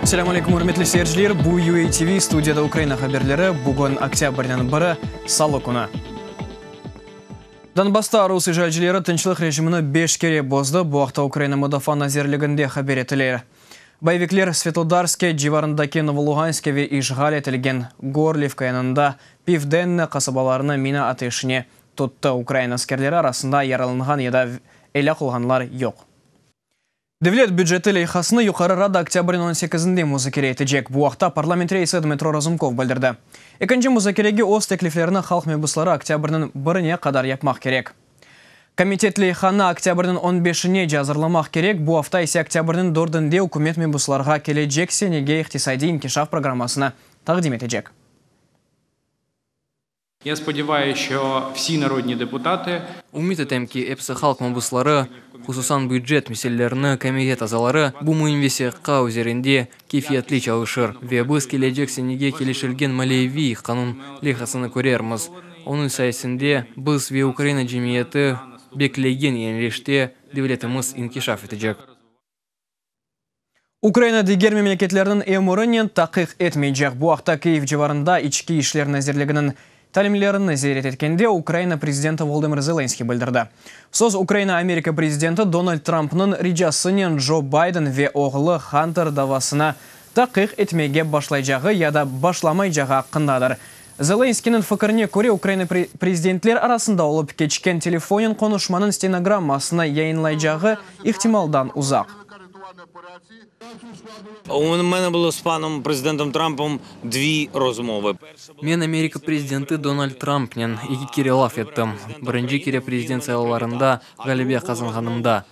Selâm aleyküm, ürmetli seyirciler! Bu UATV, studiyada Ukraina haberleri. Bugün oktâbrniñ biri, salı künü. Donbassta rus işğalcileri tınçlıq rejimini beş kere bozdı. Bu aqta Ukraina Mudafaa nazirliginde haber etile. Boyevikler Svetlodarske civarındaki Novoluğanske ve işğal etilgen Gorlivka yanında Pivdenne qasabalarını mina ateşine tuttı. Ukraina askerleri arasında yaralanğan ya da elâk olğanlar yoq. Devlet büceti leyhasını Yuqarı Rada oktâbrniñ on sekizinde muzakere etecek. Bu aqta parlament reisi Dmıtro Razumkov bildirdi. Ekinci muzakerege öz tekliflerini halq mebusları oktâbrniñ birine qadar yapmaq kerek. Komitet leyhanı oktâbrniñ on beşinece azırlamaq kerek, bu afta ise oktâbrniñ dördünde ükümet mebuslarğa kelecek senege iqtisadiy inkişaf programmasını taqdim etecek. Ya spodyavayus, şço vsi narodni deputatı. Ümüt etem ki, episi halq mabusları, hususan bücet meselelerini komitet azaları bu müim vesiqa üzerinde keyfiyetli çalışır ve biz kelecek senege kelişilgen maliyeviy qanun leyhasını körermiz, onıñ sayesinde biz ve Ukraina cemiyeti beklegen yönelişte devletimiz inkişaf etecek. Ukraina diger memleketlerniñ emrinen taqiq etmeycek. Bu aqta Kyiv civarında İçki işler nazirliginiñ talimlerini ziyaret etkende Ukraina prezidenti Volodımır Zelenskıy bildirdi. Söz Ukraina Amerika prezidenti Donald Trumpnıñ ricasınen Co Bayden ve oğlu Hanter davasını taqiq etmege başlaycağı ya da başlamaycağı aqqındadır. Zelenskıynıñ fikirine köre, Ukraina prezidentler arasında olıp keçken telefonen qonuşmanıñ stenogrammasını yayınlaycağı ihtimaldan uzaq. Men Amerika prezidenti Donald Trumpnen eki kere laf ettim. Birinci kere prezident saylavlarında ğalebe qazanğanımda.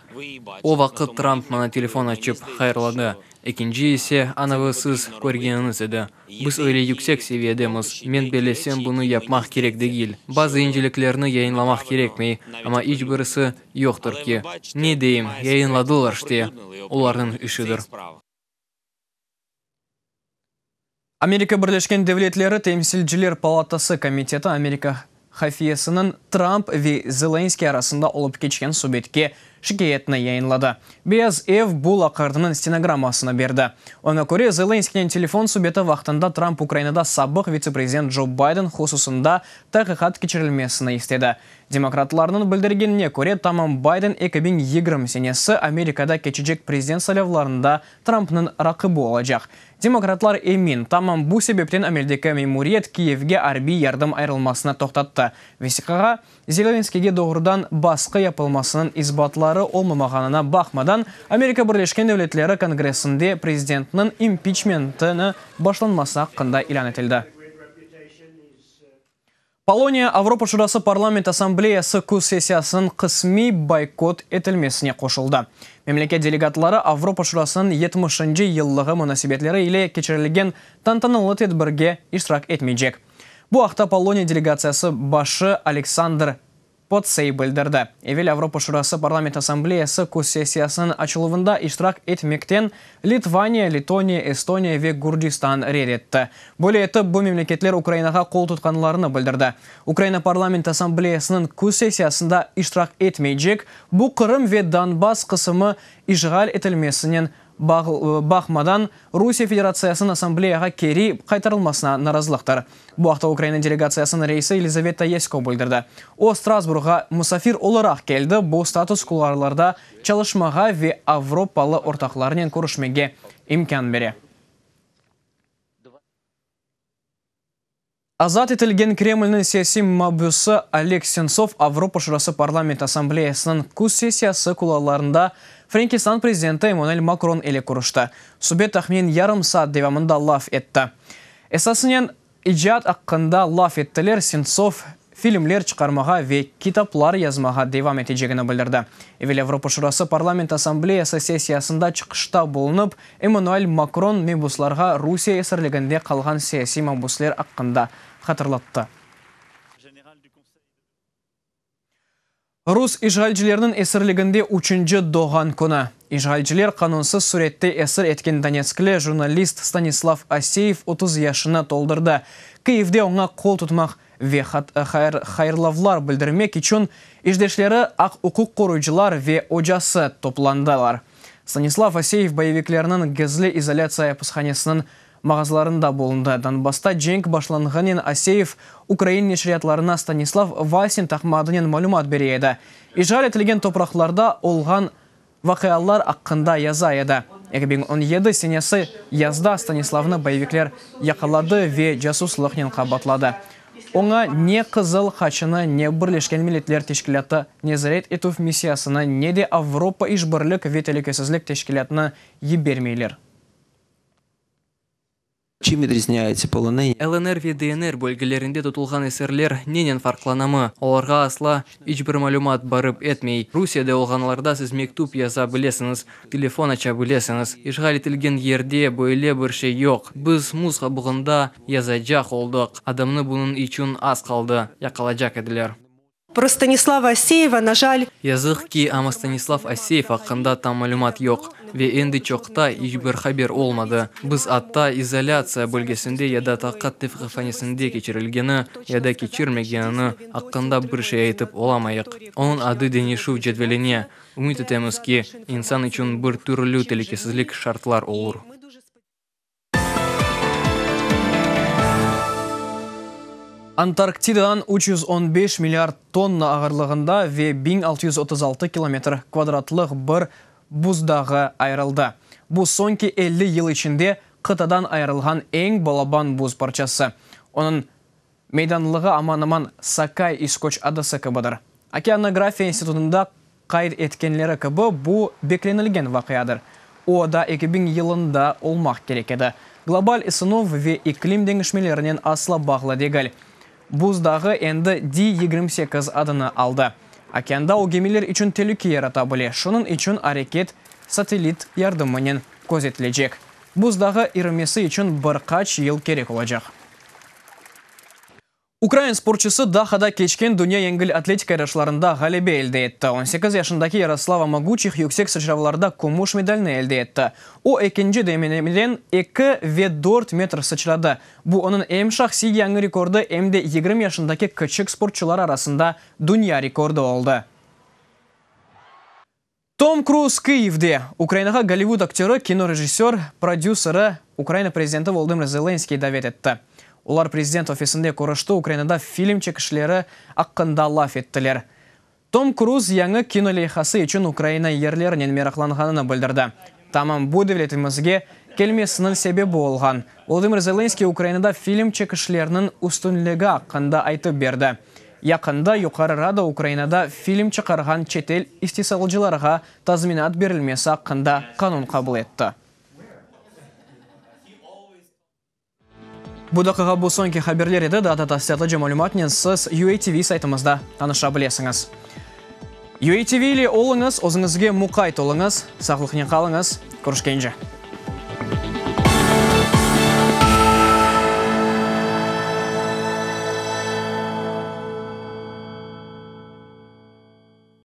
O vaqıt Trump maña telefon açıp, hayırladı. Ekinci ise, anavı siz körgeniñiz edi. Biz öyle yüksek seviyedemiz, men bellesem bunı yapmaq kerek degil. Bazı inceliklerni yayınlamaq kerekmey, amma iç birisi yoqtır ki. Ne deyim, yayınladılar işte, olarnıñ işidir. Amerika Birleşken Devletleri Temsilciler palatası komiteti Amerika hafiyesiniñ Tramp ve Zelenskiy arasında olıp keçken subetke şikâyetini yayınladı. Beyaz ev bu laqırdınıñ stenogrammasını berdi. Oña köre, Zelenskiynen telefon subeti vaqtında Tramp Ukrainada sabıq vitse-prezident Co Bayden hususında taqiqat keçirilmesini istedi. Demokratlarnıñ bildirgenine köre, tamam Bayden 2020 senesi Amerikada keçecek prezident saylavlarında Trampnıñ raqibi olacaq. Demokratlar emin, tamam bu sebepten ameldeki memuriyet Kiyevge arbiy yardım ayırılmasını toqtattı. Vesiqağa, Zelenskiyge doğrudan basqı yapılmasınıñ isbatları olmamağanına baqmadan, Amerika Birleşken Devletleri Kongressinde prezidentniñ impiçmentini başlanması aqqında ilân etildi. Poloniya Avropa Şurası Parlament Assambleyası küz sessiyasınıñ qısmiy boykot etilmesine qoşuldı. Memleket delegatları Avropa Şurasınıñ yetmişinci yıllığı munasebetleri ile keçirilgen tantanalı tedbirge iştirak etmeycek. Bu aqta Poloniya delegatsiyası başı Aleksandr Potsey bildirdi. Evel Avropa Şurası Parlament Assambleyası küz sessiyasınıñ açıluvında iştirak etmekten Litvaniya, Letoniya, Estoniya ve Gürcistan red etti. Böyle etip, bu memleketler Ukrainağa qol tutqanlarını bildirdi. Ukraina Parlament Assambleyasınıñ küz sessiyasında iştirak etmeycek, bu Qırım ve Donbass qısımı işğal etilmesinen baqmadan, Rusiye Federatsiyasınıñ Assambleyağa keri qaytarılmasına narazılıqtır. Bu aqta Ukraina delegatsiyasınıñ reisi Yelizaveta Yesko bildirdi. O, Strasburgğa musafir olaraq keldi, bu status kuluarlarda çalışmağa ve avropalı ortaqlarınen körüşmege imkân bere. Azat etilgen Kremlniñ siyasiy mabüsi Oleg Sentsov Avropa Şurası Parlament Assambleyasınıñ küz sessiyası kuluarlarında Frenkistan prezidenti Emmanuel Makron ile körüşti. Subet tahminen yarım saat devamında laf etti. Esasınen, icat aqqında laf ettiler, Sentsov filmler çıqarmağa ve kitaplar yazmağa devam etecegini bildirdi. Evel Avropa Şurası Parlament Assambleyası sessiyasında çıqışta bulunıp, Emmanuel Makron mebuslarğa Rusiye esirliginde qalğan siyasiy mabusler aqqında hatırlattı. Rus işğalcilerniñ esirliginde üçünci doğğan künü. İşğalciler qanunsız sürette esir etken donetskli jurnalist Stanislav Aseyev 30 yaşını toldurdı. Kyivde oña qol tutmaq ve hayırlavlar bildirmek içün işdeşleri, aq-uquq qoruyıcılar ve ocası toplandılar. Stanislav Aseyev boyeviklerniñ gizli izolâtsiya apishanesiniñ mağazlarında bulundı. Donbassta cenk başlanğanen Aseyev ukrain neşriyatlarına Stanislav Vasin taqma adınen malümat bere edi. İşğal etilgen topraqlarda olğan vaqialar aqqında yaza edi. 2017 senesi yazda Stanislavnı boyevikler yaqaladı ve casuslıqnen qabaatladı. Oña ne Qızıl Haçını, ne Birleşken Milletler Teşkilâtı nezaret etüv missiyasını, ne de Avropa işbirlik ve telükesizlik teşkilâtını yibermeyler. Çim vidriznâyutsa poloneni? LNR ve DNR bölgelerinde tutulğan esirler nenen farqlanamı? Olarğa asla iç bir malümat barıp etmey. Rusiyede olğanlarda siz mektüp yaza bilesiñiz, telefon aça bilesiñiz. İşğal etilgen yerde böyle bir şey yoq. Biz muz qabuğında yazacaq oldıq, adamnı bunıñ içün az qaldı yaqalacaq ediler. Pro Stanislava Aseyeva, na jal. Yazıq ki, amma Stanislav Aseyev aqqında tam malümat yoq ve endi çoqta iç bir haber olmadı. Biz atta izolâtsiya bölgesinde ya da taqiqat tevqifhanesinde keçirilgeni ya da keçirmegenini aqqında bir şey aytıp olamayıq. Onıñ adı deñişüv cedveline. Ümüt etemiz ki, insan içün bir türlü telükesizlik şartlar olur. Antarktidadan 315 milliard tonna ağırlığında ve 1636 kilometr kvadratlıq bir buzdağı ayırıldı. Bu, soñki 50 yıl içinde qıtadan ayırılğan eñ balaban buz parçası. Onıñ meydanlığı aman-aman Sakay İskoç adası kibidir. Okeanografiya institutında qayd etkenleri kibi, bu, beklenilgen vaqiadır. O, daa 2000 yılında olmaq kerek edi. Global ısınuv ve iklim deñişmelerinen asla bağlı degil. Buzdağı endi D 28 adını aldı. Okeanda o gemiler içün telüke yarata bile, şunıñ içün areket satellit yardımınen közetilecek. Buzdağı irimesi içün bir qaç yıl kerek olacaq. Ukrain sportçusı Dahada keçken dünya yengil atletika yarışlarında ğalebe elde etti. On sekiz yaşındaki Yaroslava Maguçih yüksek sıçravlarda kümüş medalni elde etti. O, ekinci denemeden eki ve dört metr sıçradı. Bu, onıñ em şahsiy yañı rekordı, em de 20 yaşındaki kiçik sportçular arasında dünya rekordı oldı. Tom Kruz Kyivde. Ukrainağa Gollivud aktörı, kinorejissör, prodüseri, Ukraina prezidenti Volodımır Zelenskıy davet etti. Olar prezident ofisinde körüşti, Ukrainada film çekişleri aqqında laf ettiler. Tom Kruz yañı kino leyhası içün Ukraina yerlerinen meraqlanğanını bildirdi. Tamam bu devletimizge kelmesiniñ sebebi olğan. Volodımır Zelenskıy Ukrainada film çekişleriniñ üstünligi aqqında aytıp berdi. Yaqında Yuqarı Rada Ukrainada film çıqarğan çetel istisalcılarğa tazminat berilmesi aqqında qanun qabul etti. Bu daqiqa bu soñki haberler edi. Daa da tafsilâtlıca malümatnen siz UATV saytımızda tanışa bilesiñiz. UATV ile oluñız, özüñizge muqayt oluñız, sağlıqnen qalıñız, körüşkence!